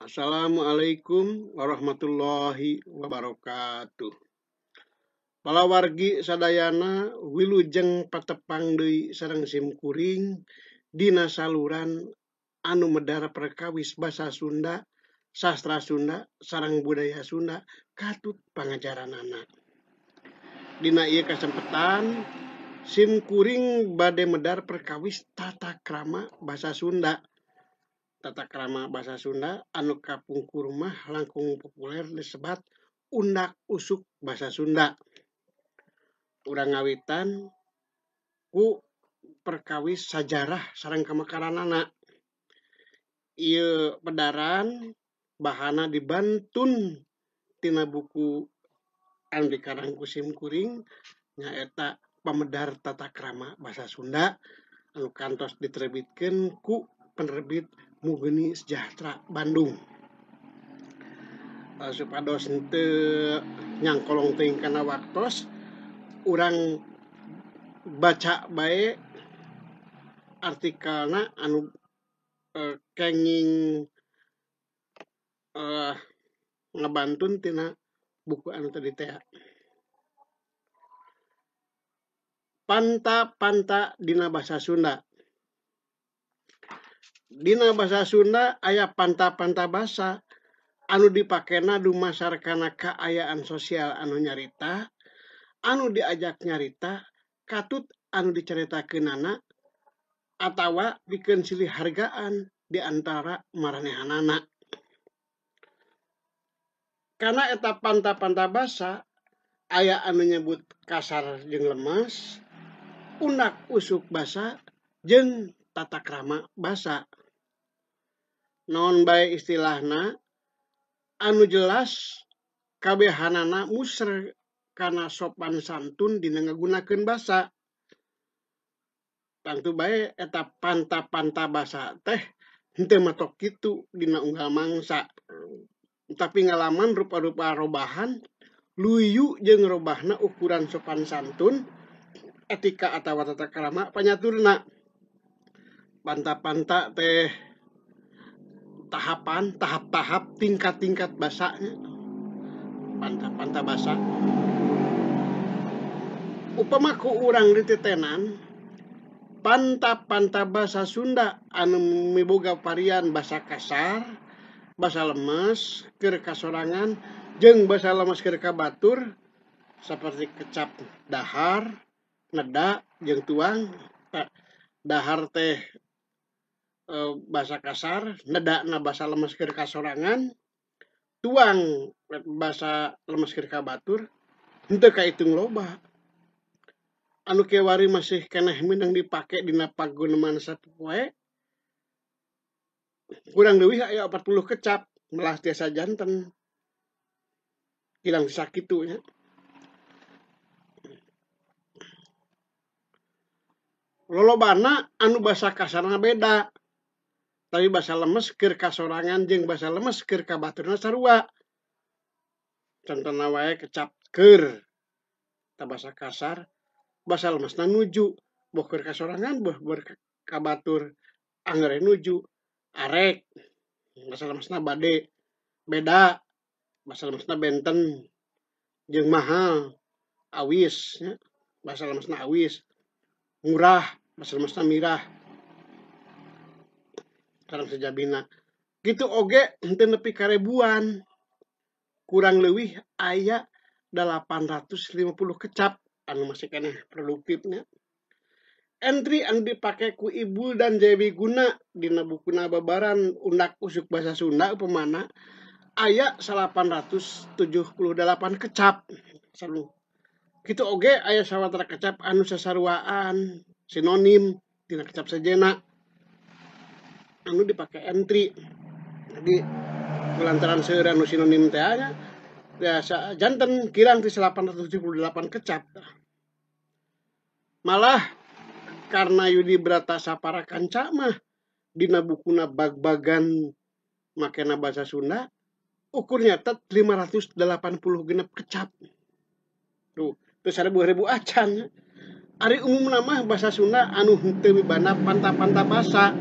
Assalamualaikum warahmatullahi wabarakatuh. Palawargi sadayana wilujeng patepang deui sareng simkuring dina saluran anu medar perkawis basa Sunda, sastra Sunda, sareng budaya Sunda katut pangajaranana. Dina ieu kasempetan simkuring bade medar perkawis tata krama basa Sunda. Tata krama basa Sunda anu kapungkur mah langkung populer disebat undak usuk basa Sunda. Urang ngawitan ku perkawis sajarah sareng kamekaranana. Ieu pedaran bahana dibantun tina buku anu dikarang ku simkuring nyaeta Pamedar Tata Krama Basa Sunda anu kantos diterbitkeun ku penerbit Mugeni Sejahtera Bandung. Supados henteu nyangkolong teuing kana waktos, urang baca bae artikelna anu kenging ngabantun tina buku anu tadi teh. Panta-panta dina basa Sunda. Dina basa Sunda aya panta-panta basa anu dipakena dumasar kana kaayaan sosial anu nyarita, anu diajak nyarita, katut anu dicaritakeunana atawa pikeun silih hargaan di antara maranehanana. Kana eta panta-panta basa aya anu nyebut kasar jeung lemes, undak usuk basa jeung tata krama basa. Naon bae istilahna anu jelas kabehanana muser kana sopan santun dina ngagunakeun basa. Tangtu bae eta panta-panta basa teh henteu matok kitu dina unggal mangsa. Tapi ngalaman rupa-rupa robahan luyu jeung robahna ukuran sopan santun, etika atawa tata krama panyaturna. Panta-panta teh tahapan, tahap-tahap, tingkat-tingkat basanya. Panta-panta basa. Upama ku urang dititenan, panta-panta basa Sunda anu miboga varian basa kasar, basa lemes, keur kasorangan, jeung basa lemes keur ka batur, saperti kecap dahar, neda, jeung tuang. Dahar teh basa kasar, nedana basa lemes keur kasorangan, tuang basa lemes keur ka batur, henteu kaitung loba. Anu kewari masih keneh meunang dipake dina paguneman sapopoe, kurang leuwih aya 40 kecap, melah tiasa janten. Hilang sakitu nya. Lolobana anu basa kasarna beda. Tapi basa lemes keur kasorangan jeung basa lemes keur ka baturna sarua. Contona wae kecap keur ta basa kasar, basa lemesna nuju, boh keur kasorangan boh ka batur angger nuju. Arek basa lemesna bade, beda basa lemesna benten jeung mahal, awis nya, basa lemesna awis, murah basa lemesna mirah. Sareng sejabina. Gitu oge henteu nepi ka ribuan. Kurang leuwih aya 850 kecap anu masih keneh produktifnya. Entry anu dipake ku Ibul dan Jayawiguna dina bukuna babaran undak usuk basa Sunda upamana aya 878 kecap. Salu. Kitu oge aya sawatara kecap anu sasaruaan sinonim tina kecap sejena anu dipake entry. Jadi kulantaran seueur anu sinonim teh nya biasa janten kirang ti 878 kecap. Malah karena Yudi Brata Sapara Kanca mah dina bukuna bag-bagan makena basa Sunda ukurnya tet 580 genep kecap. Tuh, terus ada 2000 acan. Ari umumna mah basa Sunda anu henteu mibanda panta-panta basa.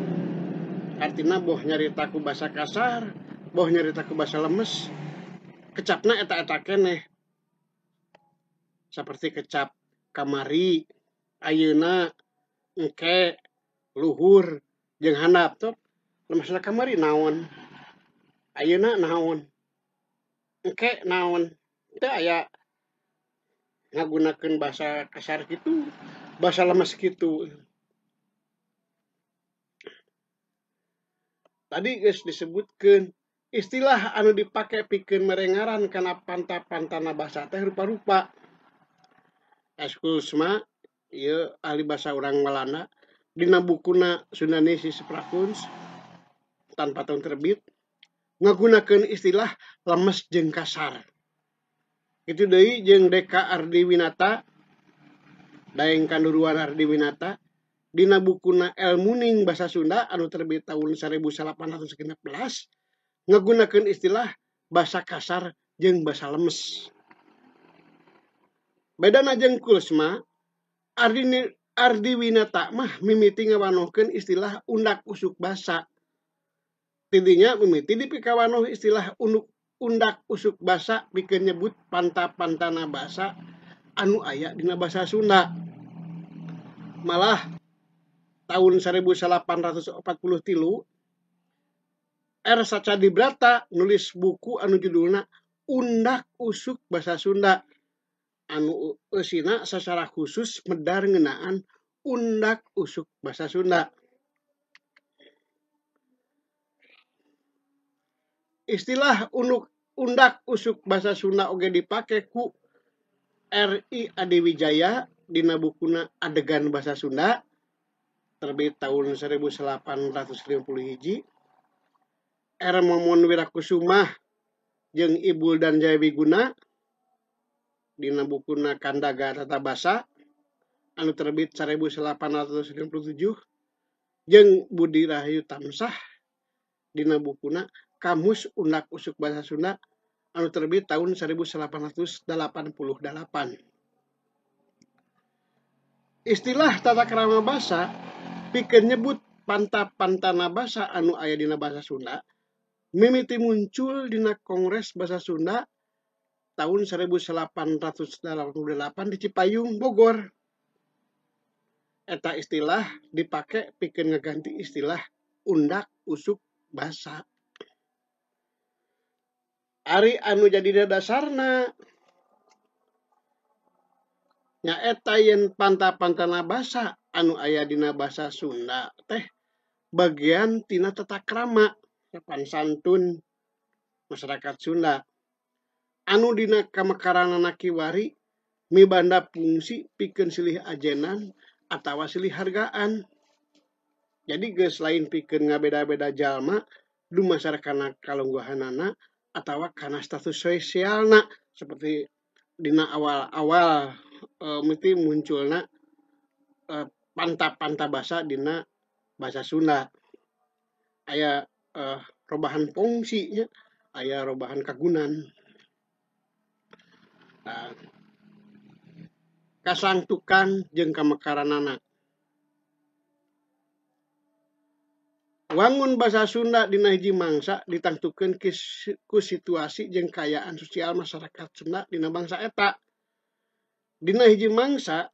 Artina boh nyarita ku basa kasar, Boh nyarita ku basa lemes kecapna eta-eta keneh. Saperti kecap kamari, ayeuna, engke, luhur, jeung handap tuh. Lemesna kamari naon? Ayeuna naon? Engke naon? Teu aya ngagunakeun basa kasar kitu, basa lemes kitu. Tadi geus disebutkeun istilah anu dipake pikeun mere ngaran kana panta-pantana basa teh rupa-rupa. Eskulsma ieu ahli basa urang Walanda dina bukuna Sundanese Spraakkunst tanpa tahun terbit ngagunakeun istilah lemes jeung kasar. Kitu deui jeung Deka Ardiwinata, Daeng Kanduruan Ardiwinata dina bukuna Elmuning Basa Sunda anu terbit tahun 1816 ngagunakeun istilah basa kasar jeung basa lemes. Bedana jeung Kulsma, Ardiwinata mah mimiti ngawanohkeun istilah undak usuk basa. Tidinya mimiti dipikawanoh istilah undak usuk basa pikeun nyebut panta-pantana basa anu aya dina basa Sunda. Malah tahun 1843 R. Sacadibrata nulis buku anu judulna Undak Usuk Basa Sunda anu eusina secara khusus medar ngeunaan undak usuk basa Sunda. Istilah undak usuk basa Sunda oge dipake ku R.I. Adiwijaya dina bukuna Adegan Basa Sunda terbit tahun 1851. R. Momon Wirakusumah jeung Ibul dan Jayawiguna dina bukuna Kandaga Tata Basa anu terbit 1897 jeung Budi Rahayu Tamsah dina bukuna Kamus Undak Usuk Basa Sunda anu terbit tahun 1888. Istilah tata krama basa pikeun nyebut panta-pantana basa anu aya dina basa Sunda mimiti muncul dina Kongres Basa Sunda tahun 1888 di Cipayung, Bogor. Eta istilah dipake pikeun ngaganti istilah undak usuk basa. Ari anu jadi dasarna nyaeta yen panta-pantana basa anu aya dina basa Sunda teh bagian tina tata krama sopan santun masyarakat Sunda anu dina kamekaranana kiwari mibanda fungsi pikeun silih ajenan atawa silih hargaan. Jadi geus lain pikeun ngabeda-beda jalma dumasar kana kalungguhanana atawa kana status sosialna seperti dina awal-awal mesti munculna panta-panta basa dina basa Sunda. Aya robahan fungsinya, aya robahan kagunan. Nah, kasangtukan jeung kamekaranana. Wangun basa Sunda dina hiji mangsa ditangtukeun ku situasi jeung kaayaan sosial masyarakat Sunda dina bangsa eta. Dina hiji mangsa,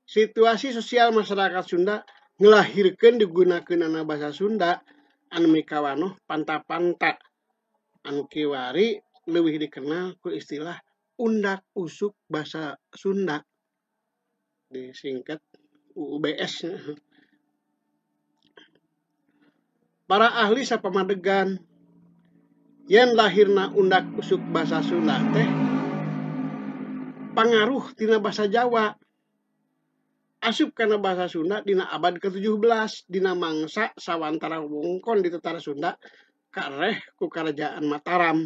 situasi sosial masyarakat Sunda ngelahirkeun digunakeunana basa Sunda anu mikawanoh panta-panta anu kiwari leuwih dikenal ku istilah undak usuk basa Sunda, disingkat UUBS. Para ahli sapamadegan yen lahirna undak usuk basa Sunda teh pangaruh tina basa Jawa asup kana basa Sunda dina abad ke-17 dina mangsa sawantara wewengkon di Tatar Sunda kareh ku Kerajaan Mataram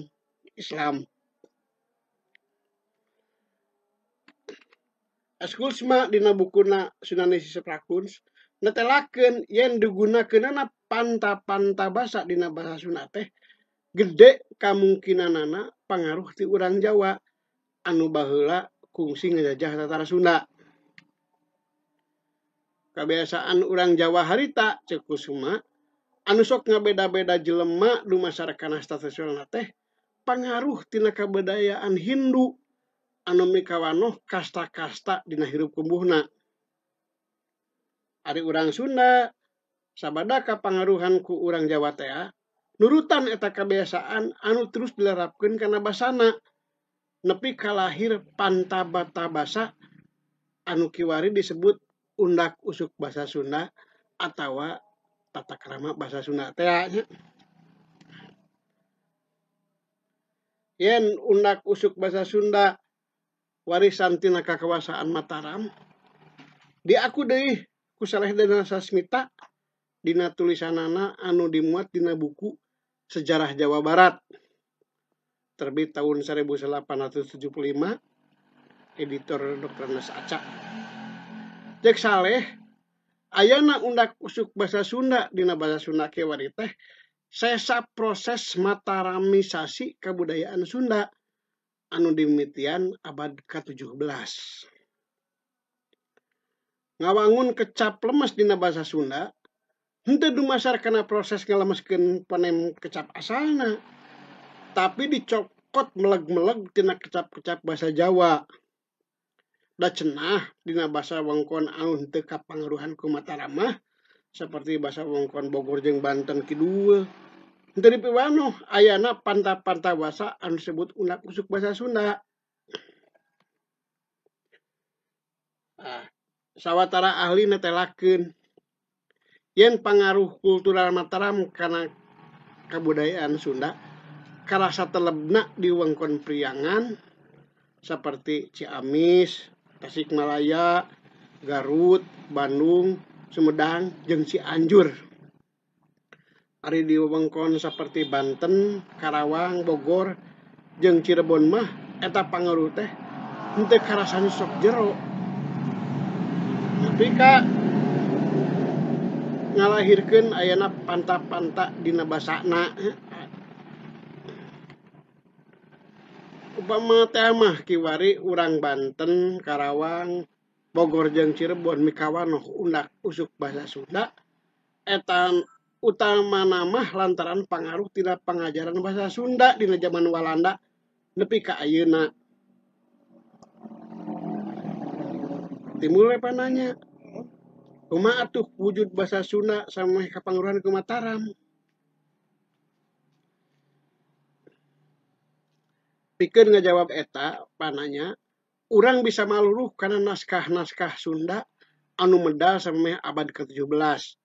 Islam. Eskulsma dina bukuna Sundanese Spraakkunst netelakeun yen digunakeunana panta-panta basa dina basa Sunda teh gede kamungkinanana pangaruh ti urang Jawa anu baheula kungsi ngajajah Tatar Sunda. Kabiasaan urang Jawa harita ceuk Kusuma Anu sok ngabeda-beda jelema dumasar kana status sosialna teh pangaruh tina kabudayaan Hindu anu mikawanoh kasta-kasta dina hirup kumbuhna. Ari urang Sunda sabada kapangaruhan ku urang Jawa tea nurutan eta kebiasaan anu terus dilarapkeun kana basana nepi kalahir pantabata basa anu kiwari disebut undak usuk basa Sunda atawa tata krama basa Sunda tea nya. Yen undak usuk basa Sunda warisan tina kakawasaan Mataram diaku deui ku Saleh Danasasmita dina tulisanana anu dimuat dina buku Sejarah Jawa Barat terbit tahun 1875 editor Dr. Nas Aca. Cek Saleh ayana undak usuk basa Sunda dina basa Sunda kiwari teh sesa proses mataramisasi kabudayaan Sunda anu dimimitian abad ke-17. Ngawangun kecap lemes dina basa Sunda henteu dumasar kana proses ngalemeskeun panem kecap asalna, tapi dicokot meleg-meleg tina kecap-kecap basa Jawa. Da cenah dina basa wengkon anu henteu kapangaruhan ku Mataram mah seperti basa wengkon Bogor jeung Banten Kidul. Henteu dipiwanoh ayana panta-panta basa anu disebut undak usuk basa Sunda. Sawatara ahli netelakeun yen pangaruh kultural Mataram kana kabudayaan Sunda karasa telebna di wengkon Priangan seperti Ciamis, Tasikmalaya, Garut, Bandung, Sumedang, jeung Cianjur. Ari di wewengkon seperti Banten, Karawang, Bogor, jeung Cirebon mah eta pangaruh teh henteu karasa sok jero. Tapi ka ngalahirkeun ayana panta-panta dina basana. Upama teh mah kiwari urang Banten, Karawang, Bogor jeung Cirebon mikawanoh undak usuk basa Sunda eta utamana mah lantaran pangaruh tina pangajaran basa Sunda dina zaman Walanda nepi ka ayeuna. Timbul we pananya, kumaha atuh wujud basa Sunda sameh kapangaruhan ku Mataram? Pikeun ngajawab eta pananya, urang bisa maluruh kana naskah-naskah Sunda anu medal sameh abad ke-17.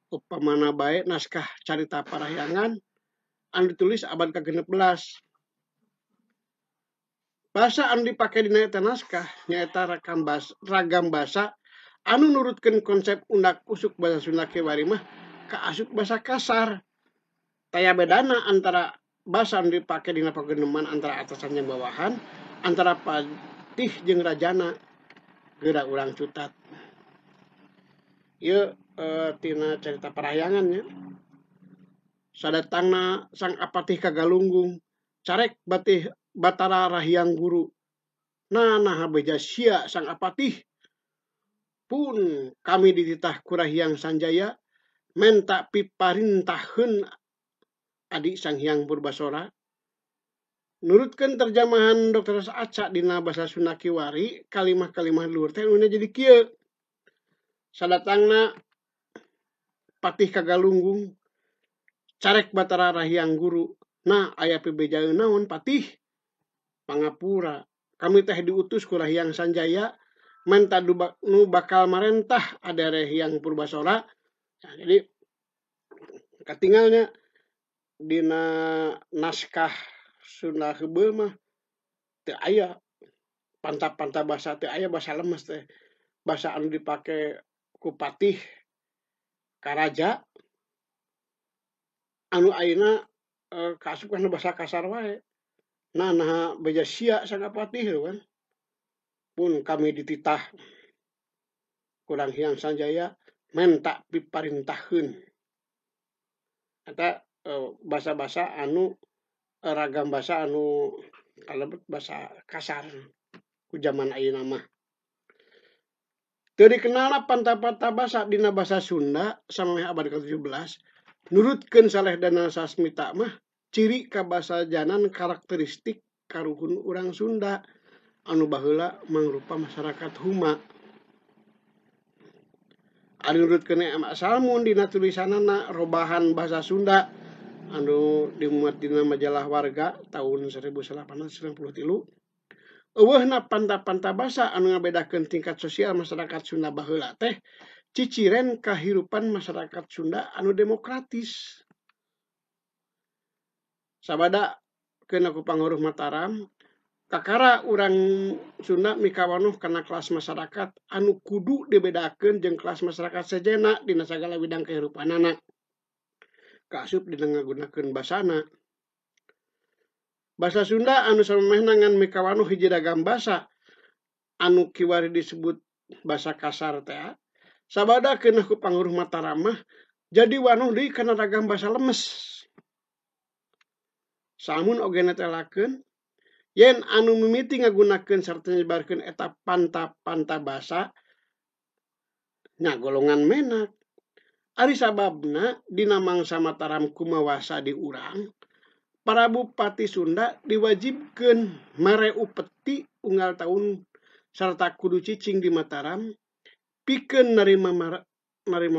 Upamana bae naskah Carita Parahyangan anu ditulis abad ke-16. Basa anu dipake dina eta naskah nyaeta ragam basa anu nurutkeun konsep undak usuk basa Sunda kiwari mah kaasup basa kasar. Taya bedana antara basa anu dipake dina pageneman antara atasan jeung bawahan, antara patih jeung rajana. Geura urang cutat. Ieu tina Carita Parahyangan nya. Sadatangna sang apatih ka Galunggung, carek batih Batara Rahyang Guru. Nah naha beja sia sang apatih. Pun kami dititah ku Rahyang Sanjaya menta piparintaheun adik Sang Hyang Purbasora. Nurutkeun terjemahan Dr. Aca dina basa Sunda kiwari, kalimah-kalimah luhur teh nu jadi kieu. Sadatangna patih ka Galunggung, carek Batara Rahyang Guru. Nah aya pibejaeun naon patih? Pangapura. Kami teh diutus ku Rahyang Sanjaya menta nu bakal marentah ada Rahyang Purbasora. Nah, jadi katingalnya dina naskah Sunda heubeul mah teu aya panta-panta basa, teu aya basa lemes teh. Basa anu dipake ku patih karaja anu ayeuna kaasup kana basa kasar wae. Nah naha beja sia sangapatih kan. Pun kami dititah ku Rahyang Sanjaya menta piparintaheun. Eta basa-basa anu ragam basa anu kalebet basa kasar ku zaman ayeuna mah. Teu dikenalna panta-panta basa dina basa Sunda samemeh abad ke-17 Nurutkeun Saleh Danasasmita mah ciri kabasajanan karakteristik karuhun urang Sunda anu baheula mangrupa masyarakat huma. Ari nurutkeun M. A. Salmun dina tulisanana Robahan Bahasa Sunda anu dimuat dina majalah Warga tahun 1893 euweuhna panta-panta basa anu ngabedakeun tingkat sosial masyarakat Sunda baheula teh ciciren kahirupan masyarakat Sunda anu demokratis. Sabada keuna ku pangaruh Mataram, kakara urang Sunda mikawanoh kana kelas masyarakat anu kudu dibedakeun jeung kelas masyarakat sejenna dina sagala widang kahirupanana. Kaasup dina ngagunakeun basana. Basa Sunda anu samemehna ngan mikawanoh hiji ragam basa anu kiwari disebut basa kasar teh. Sabada keunah ku pangaruh Mataram mah jadi wanoh deui kana ragam basa lemes. Samun oge netelakeun yen anu mimiti ngagunakeun sarta nyebarkeun eta panta-panta basa nya golongan menak. Ari sababna dina mangsa Mataram kumawasa di urang, para bupati Sunda diwajibkeun mere upeti unggal taun sarta kudu cicing di Mataram pikeun narima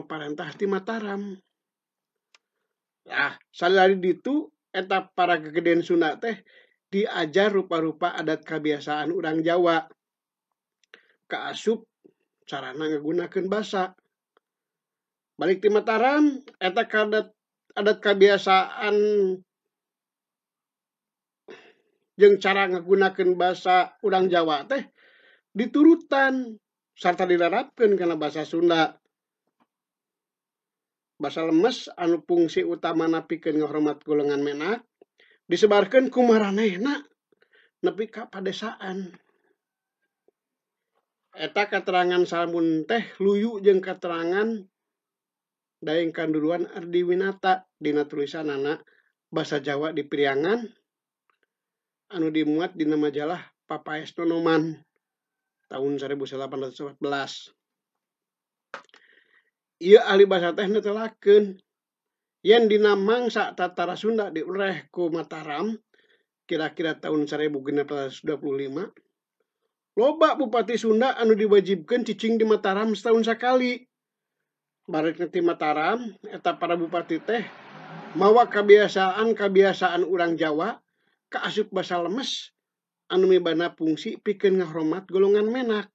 parentah ti Mataram. Nah, salari ditu eta para gegeden Sunda teh diajar rupa-rupa adat kabiasaan urang Jawa. Kaasup carana ngagunakeun basa. Balik ti Mataram eta adat kabiasaan jeung cara ngagunakeun basa urang Jawa teh diturutan sarta dilarapkeun kana basa Sunda. Basa lemes anu fungsi utamana pikeun ngahormat golongan menak disebarkeun ku maranehna nepi ka padesaan. Eta katerangan Salmun teh luyu jeung katerangan Daeng Kanduruan Ardiwinata dina tulisanana Basa Jawa di Priangan anu dimuat dina majalah Papaes Nonoman tahun 1814. Ieu ahli basa teh netelakeun yen dina mangsa Tatara Sunda diureh ku Mataram kira-kira tahun 1625 loba bupati Sunda anu diwajibkeun cicing di Mataram setahun sakali. Barek ti Mataram eta para bupati teh mawa kabiasaan-kabiasaan urang Jawa kaasup basa lemes anu mibana fungsi pikeun ngahormat golongan menak.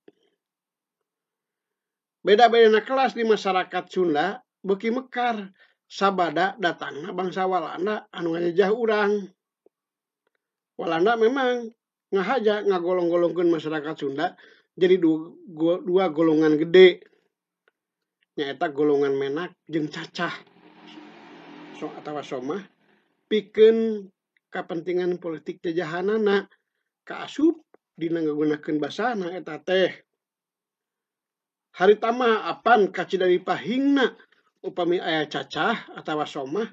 Beda-bedana kelas di masyarakat Sunda beuki mekar sabada datangna bangsa Walanda anu ngajajah urang. Walanda memang ngahaja ngagolong-golongkeun masyarakat Sunda jadi dua golongan gede. Nyaeta golongan menak jeung cacah atawa somah pikeun kapentingan politik jajahanana kaasup dina ngagunakeun basana eta teh. Harita mah apan kacida dipahingna upami aya cacah atawa somah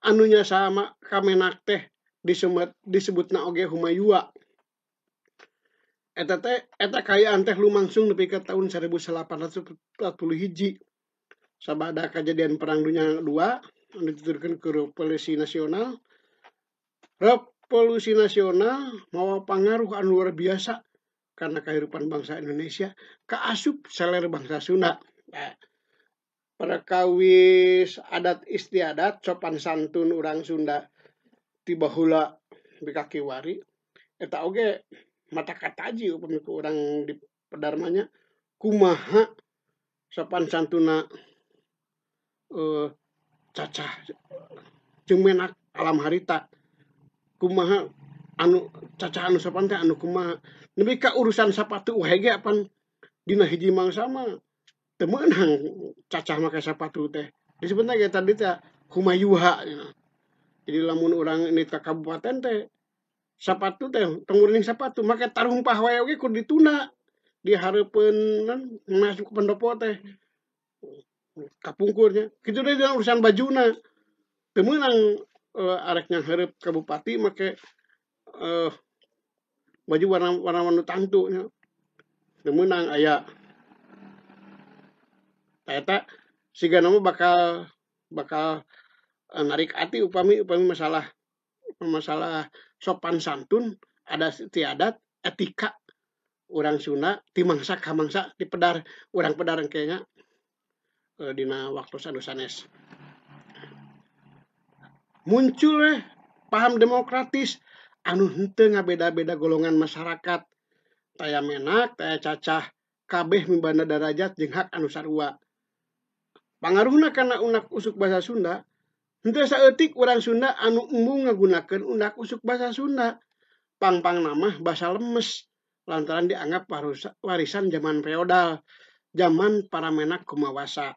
anu nya sama kamenak teh disebutna oge humayua. Eta teh eta kaayaan teh lumangsung nepi ka taun 1841. Sabada kajadian Perang Dunia II anu dituturkeun ku Revolusi Nasional. Revolusi Nasional mawa pangaruh anu luar biasa karena kehidupan bangsa Indonesia kaasup seler bangsa Sunda. Nah, perkawis adat istiadat sopan santun urang Sunda ti baheula nepi ka kiwari eta oge mata kataji upami ku urang di pedarmanya kumaha sopan santuna cacah jeung menak alam harita kumaha anu cacah anu sopan teh anu kumaha nepi ka urusan sapatu wae ge apan dina hiji mangsa mah teu meunang cacah make sapatu teh disebutna ge tadi teh humayuha. Jadi lamun urang ini ka kabupaten teh sapatu teh tong nguring sapatu make tarumpah wae oge kudu ditunda di hareupeun masuk ke pendopo teh kapungkurnya kitu deui dina urusan bajuna teu meunang arek nyanghareup ka bupati make baju warna nu tangtu nya teu meunang aya eta sigana mah bakal Narik ati upami upami masalah masalah sopan santun, adat istiadat, etika urang Sunda ti mangsa ka mangsa dipedar urang pedar engke nya dina waktu anu sanes. Muncul we paham demokratis anu henteu ngabeda-beda golongan masyarakat, taya menak taya cacah, kabeh mibanda darajat jeung hak anu sarua. Pangaruhna kana undak usuk basa Sunda, henteu saeutik urang Sunda anu embung ngagunakeun undak usuk basa Sunda, pang-pangna mah basa lemes lantaran dianggap warisan zaman feodal, zaman para menak kumawasa.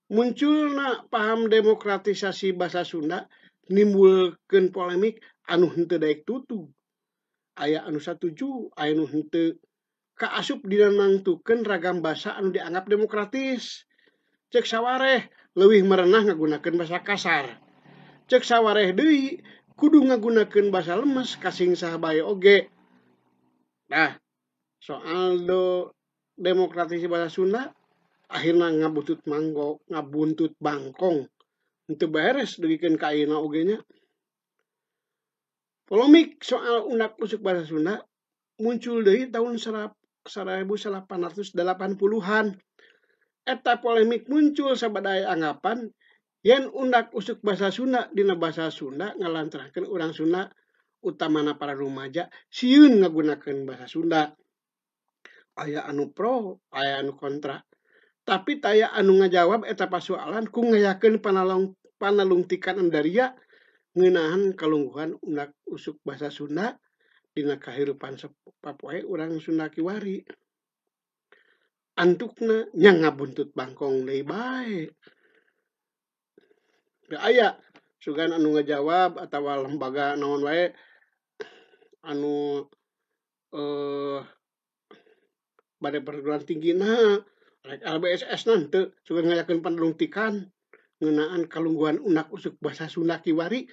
Munculna paham demokratisasi basa Sunda nimbulkeun polemik anu henteu daek tutug. Aya anu satuju, aya nu henteu, kaasup dina nangtukeun ragam basa anu dianggap demokratis. Cek sawareh leuwih merenah ngagunakeun basa kasar. Cek sawareh deui kudu ngagunakeun basa lemes kasing saha bae oge. Nah, soal do demokratisasi bahasa Sunda akhirna ngabuntut manggo, ngabuntut bangkong. Henteu beres dugikeun ka ayeuna oge nya. Polemik soal undak usuk bahasa Sunda muncul deui tahun 1880-an. Eta polemik muncul sabada aya anggapan yen undak usuk bahasa Sunda dina bahasa Sunda ngalantarankeun urang Sunda utamana para rumaja sieun ngagunakeun bahasa Sunda. Aya anu pro, aya anu kontra. Tapi taya anu ngajawab eta pasualan ku ngayakeun panalungtikan andaria ngeunaan kalungguhan undak usuk bahasa Sunda dina kahirupan sapopoe urang Sunda kiwari. Antukna nya ngabuntut bangkong deui bae. Teu aya sugan anu ngajawab atawa lembaga naon wae anu bade perguruan tinggi na rek LBSS na henteu sugan ngayakeun panalungtikan ngeunaan kalungguhan undak usuk bahasa Sunda kiwari.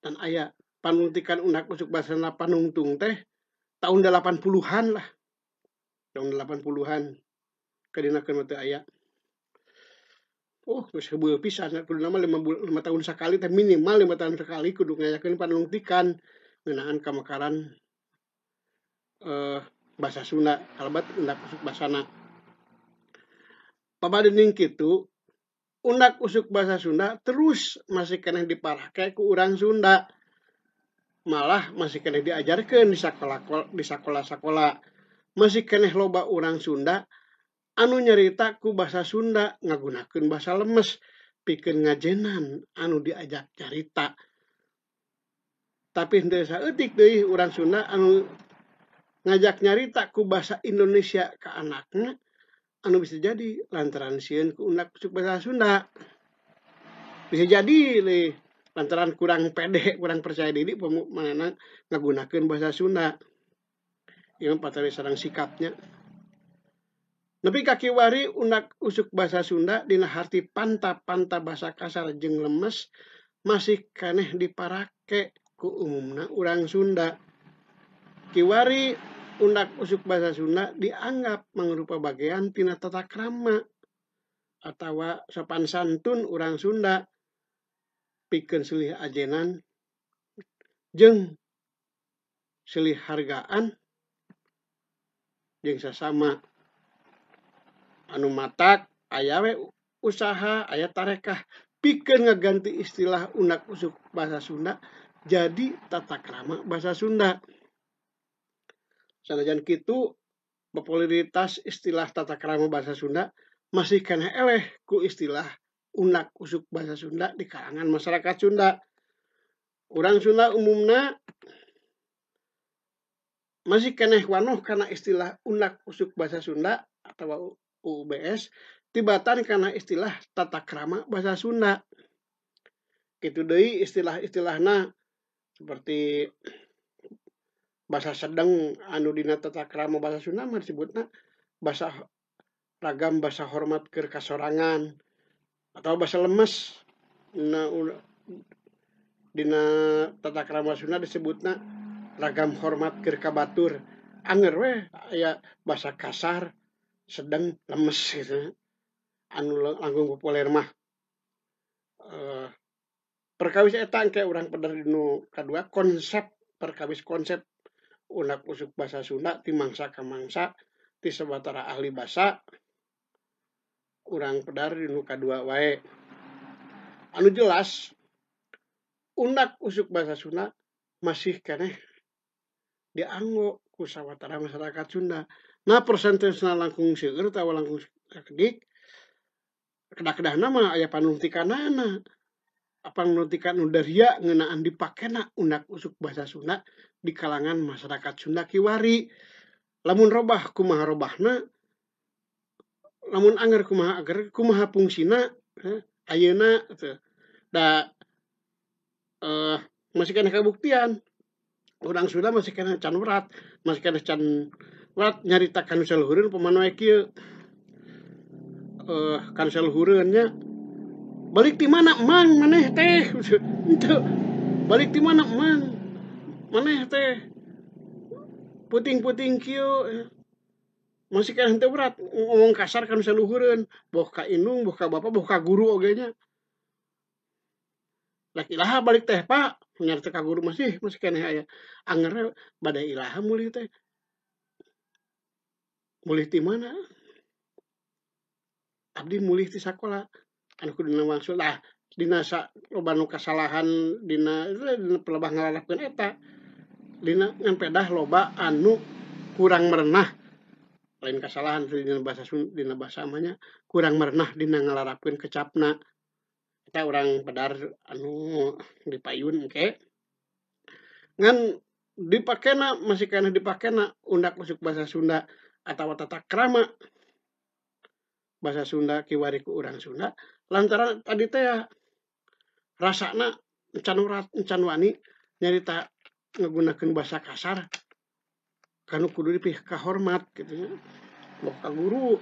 Dan aya panalungtikan undak usuk bahasa Sunda panungtung teh tahun 80-an lah. Tahun 80-an kadinakeun mah teu aya. Oh, geus heubeul pisan kuduna mah 5 tahun sakali teh, minimal 5 tahun sekali kudu ngayakeun panalungtikan ngeunaan kamekaran bahasa Sunda kalebet undak usuk basana. Pabadening kitu, undak usuk bahasa Sunda terus masih keneh diparake ku urang Sunda. Malah masih keneh diajarkeun di sakola, di sakola-sakola. Masih keneh loba urang Sunda anu nyarita ku bahasa Sunda ngagunakeun bahasa lemes pikeun ngajenan anu diajak carita. Tapi henteu saeutik deui urang Sunda anu ngajak nyarita ku bahasa Indonesia ka anakna anu bisa jadi lantaran sieun ku undak usuk bahasa Sunda. Bisa jadi leuh lantaran kurang pede, kurang percaya diri manehna ngagunakeun bahasa Sunda. Ieu mah patali sareng sikapnya. Nepi ka kiwari undak usuk bahasa Sunda dina harti panta-panta bahasa kasar jeung lemes masih keneh diparake ku umumna urang Sunda. Kiwari undak usuk bahasa Sunda dianggap mangrupa bagian tina tata krama atawa sopan santun urang Sunda pikeun silih ajenan jeung silih hargaan jeung sasama. Anu matak aya we usaha, aya tarekah pikeun ngaganti istilah undak usuk bahasa Sunda jadi tata krama bahasa Sunda. Sanajan kitu, popularitas istilah tata krama bahasa Sunda masih keneh eleh ku istilah undak usuk bahasa Sunda di kalangan masyarakat Sunda. Urang Sunda umumna masih keneh wanoh kana istilah undak usuk bahasa Sunda atau UUBS tibatan kana istilah tata krama bahasa Sunda. Kitu deui istilah-istilahna seperti bahasa sedeng anu dina tata krama bahasa Sunda mah disebutna bahasa ragam bahasa hormat keur kasorangan atau bahasa lemes na dina tata krama Sunda disebutna ragam hormat keur ka batur. Anger we aya bahasa kasar, sedeng, lemes gitu. Anu langkung populer mah. Perkawis eta engke urang pedar dinu kadua konsep perkawis konsep undak usuk basa Sunda ti mangsa ka mangsa ti sabatara ahli basa urang pedar dinu kadua wae. Anu jelas undak usuk basa Sunda masih keneh dianggo ku sawatara masyarakat Sunda. Nah persentasena langkung seueur atawa langkung sakedik kedah-kedahna mah aya panuntikanana. Panuntikan nu daria ngeunaan dipakena undak usuk basa Sunda di kalangan masyarakat Sunda kiwari. Lamun robah kumaha robahna, lamun anger kumaha ager, kumaha fungsina ayeuna teu. Da masih keneh kabuktian. Urang Sunda masih keneh can werat, masih keneh can werat nyarita ka nu saluhureun pamana we kieu. Ka nu saluhureun nya. Balik ti mana mang maneh teh? Henteu. Balik ti mana mang maneh teh? Puting-puting kieu. Masih keneh henteu berat ngomong kasar ka nu saluhureun, boh ka indung, boh ka bapa, boh ka guru oge nya. Lek ilaha balik teh Pak, nyarita ka guru masih keneh aya. Anger bade ilaha mulih teh. Mulih ti mana? Abdi mulih ti sakola. Anu kuduna wangsul lah dina loba nu kasalahan dina pelebah ngalarapkeun eta dina ngan pedah loba anu kurang merenah lain kasalahan dina bahasa dina bahasa mah nya kurang merenah dina ngalarapkeun kecapna eta urang pedar anu dipayun engke ngan dipakena masih keneh dipakena undak usuk bahasa Sunda atawa tata krama bahasa Sunda kiwari ku urang Sunda lantaran tadi teh ya rasana encan urat encan wani nyarita ngagunakeun bahasa kasar kanu kudu dipikahormat kitu nya, boh ka guru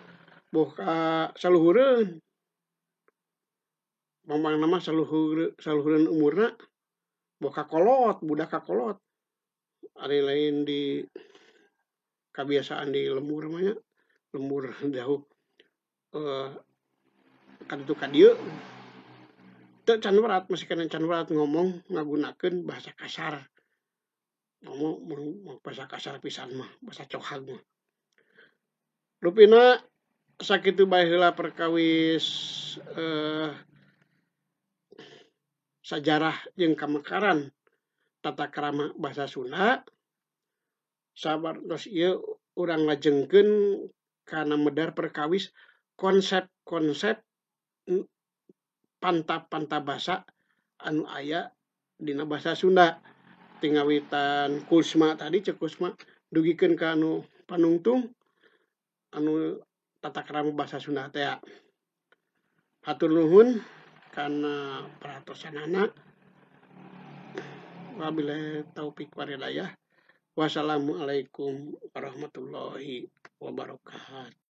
boh ka saluhureun mamangna mah saluhureun umurna boh ka kolot budak ka kolot ari lain di kabiasaan di lembur mah nya lembur jauh kaditu ka dieu teu can werat masih keneh can werat ngomong ngagunakeun bahasa kasar ngomong bahasa kasar pisan mah bahasa cohag mah rupina sakitu bae heula perkawis sajarah jeung kamekaran tata krama bahasa Sunda sabar tos ieu urang lajengkeun kana medar perkawis konsep-konsep panta-panta basa anu aya dina bahasa Sunda tingawitan Kusma tadi cek Kusma dugikeun ka anu panungtung anu tata krama bahasa Sunda teh. Hatur nuhun kana perhatosanana. Wabillahi taufik wal hidayah. Wassalamualaikum warahmatullahi wabarakatuh.